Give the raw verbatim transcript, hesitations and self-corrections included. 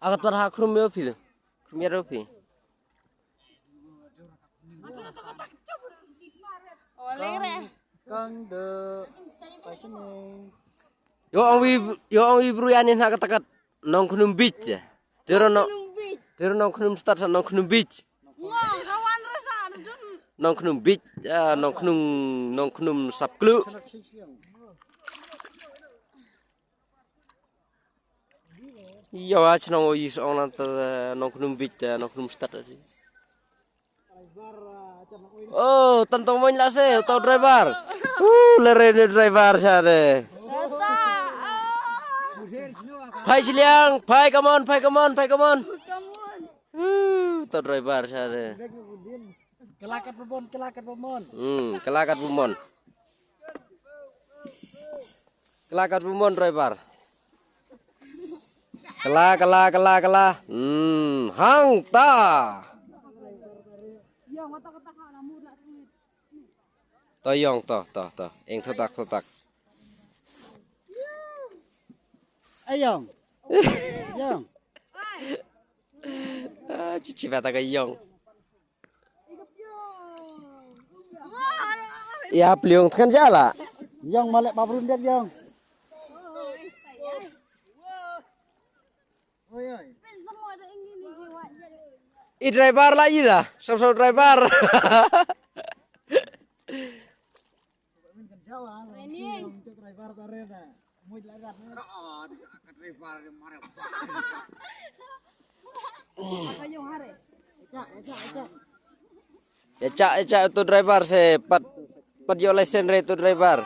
Aka tar ha khrum yo phi. Khrum yo phi. Kang de pai sini. Yo ong wi, yo ong wi bru yani na kata kat nong khrum beach. Tero nong, tero nong khrum stad sa nong khrum beach. Nong khrum beach, ah, nong khrum, nong khrum sap klu. Yo, ach nong o yis ong lan ta nong khrum beach, ah, nong khrum stad. Oh, tantong moin la se, tau driver. Uh, lere ne driver sa de. Phai siliang, phai come on, phai come on, phai come on. Uh, tau driver sa de. Kelakat bumon, kelakat bumon. Hmm, kelakat bumon. Kelakat bumon driver. Kela, kela, kela, kela. Hmm, hang ta. To yong, to, to, to. Eng thotak, thotak. Ayong. Yong. Ah, chichi bata ka yong. Ya pliung tkan jala. Yong malek babrun dia yong. Oi oi. I driver la ida, sam sam driver. Ya cak, ya cak tu driver se pat, pat yo license re tu driver.